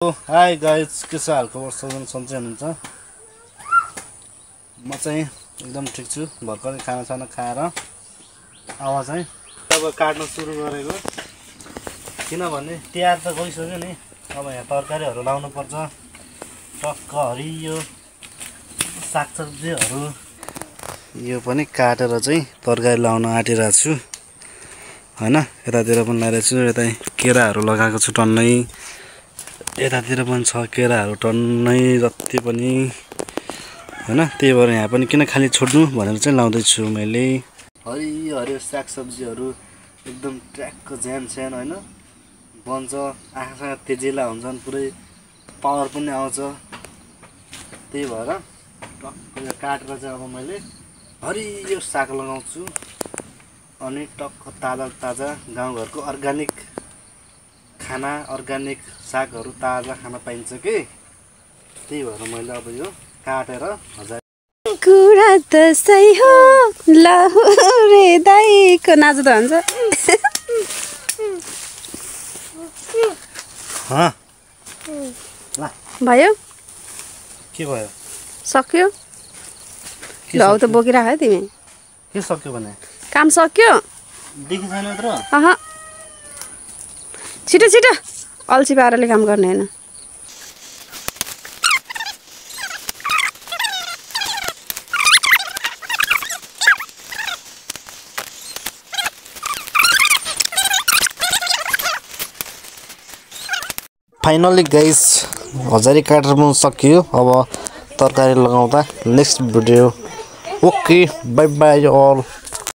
Hi guys के छ हालखबर सबैजना सन्चै हुनुहुन्छ। म चाहिँ एकदम ठिक छु। भर्खरै खानासाना खाएर आवाज है अब काट्न सुरु गरेको, किनभने तिहार त गइसक्यो नि। अब यहाँ तरकारीहरू लाउनु पर्छ, टक्क हरियो सागसब्जीहरू यो पनि काटेर चाहिँ तरकारी लाउन आँटिरहेको छु हैन। यतातिर पनि लगाइरहेको छु, यता केराहरू लगाएको छु टन्नै, यतातिर पनि छ केराहरू टन्नै जति पनि हैन। त्यही भएर यहाँ पनि किन खाली छोड्नु भनेर चाहिँ लाउँदैछु मैले। हरियो हरियो सागसब्जीहरू एकदम ट्र्याकको ज्यान स्यान हैन बन्छ, आँखासँग तेजिला हुन्छन्, पुरै पावर पनि आउँछ। त्यही भएर टक्क काटेर चाहिँ अब मैले हरियो साग लगाउँछु। अनि टक्क ताजा ताजा गाउँघरको अर्ग्यानिक खाना, अर्ग्यानिक सागहरू ताजा खान पाइन्छ कि, त्यही भएर मैले अब यो काटेर हजार कुरा त सही हो लहुरे दाइको नाच त हुन्छ। भयो के भयो सक्यो ल त बोकिराख है तिमी। के सक्यो भने काम सक्यो देखि छैन यत्रो। अह छिटो छिटो अल्छी पाराले काम गर्ने हैन। फाइनली गाइस हजारी काटेर पनि सकियो। अब तरकारी लगाउँदा next video. Okay bye bye all.